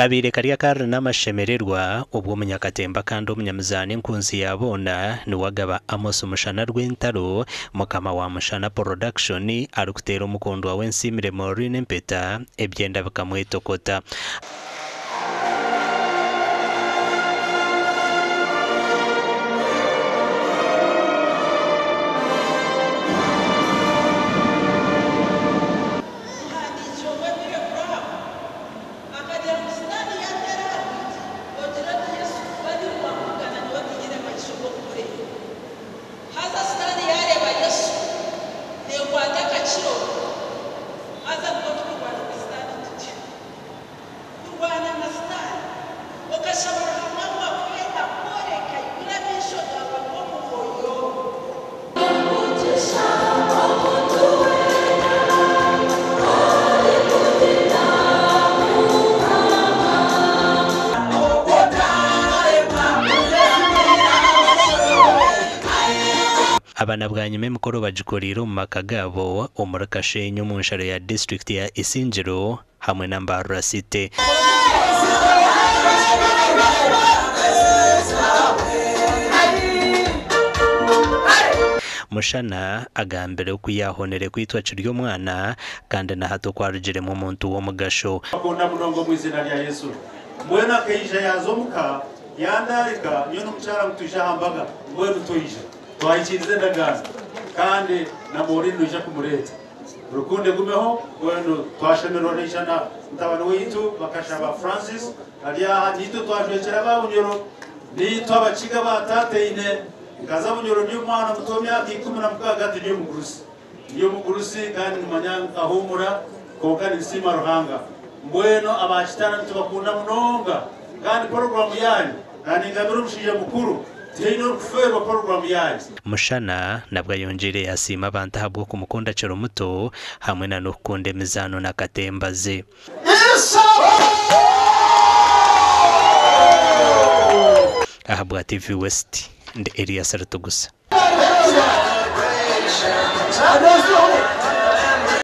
Kabaire kari akarire n'amashemererwa obu omunyakatemba kandi omunyamizaano enkunzi ya boona Niwagaba Amos Mushana Rwentaro mukama wa Mushana Production arikuteera omukundwa we Nsiimire Maureen empeta ebyenda bikamwetokota. Omuhandiiki omwe Billy Graham akagira ngu Sitaani yaateera aha rwigi, ogira oti, Yesu, kuba ndi niwamubugana nyowe tinyine maisho g'okumureeba. Haza Sitaani yaareeba Yesu neekwata akakiro, haza nibwo turikurwana na Sitaani tutyo. Kurwana na Sitaani, okashaba Ruhanga ngu akuhe akworeke aigure amaisho gaawe g'omwoyo. Aba na bwanyima emikoro bagikoriire omu maka gaabo omuri Kashenyi omu nsharo ya disiturikiti ya Isingiro hamwe na Mbarara City. Mushana agambire oku yaahonire kwitwa akiri omwana kandi na hati oku arugiremu omuntu w'omugasho. Mbakunda munonga omu eiziina rya Yesu. Mbwenu akaija yaaza omuka yandaarika nyowe n'omukyara ngu twije aha mbaga. Mbwenu twija twahikiiriza endagaano kandi na Maureen noija kumureeta. Rukundo egumeho mbwenu twashemererwa naija na mutabani waitu Bakashaba Francis ari aha niitwe twajwekyera aba Bunyoro niitwe abakiga ba taataine nkaza Bunyoro ndi omwana muto w'emyaka 16 hati ndi omugurusi ndi omugurusi kandi nimanya nkahumura kwonka ninsiima Ruhanga mbwenu aba Kitara nitubakunda munonga kandi poroguramu yaanyu Nangabira omushaija mukuru, tihaine orikufeerwa poroguramu yaanyu. Mushana nabwo ayongyeire yasiima abantu ahabw'okumukunda akiri muto hamwe na n'okukunda emizaano na katemba ze. Ahabwa TV West, ndi Elias Rutugusa.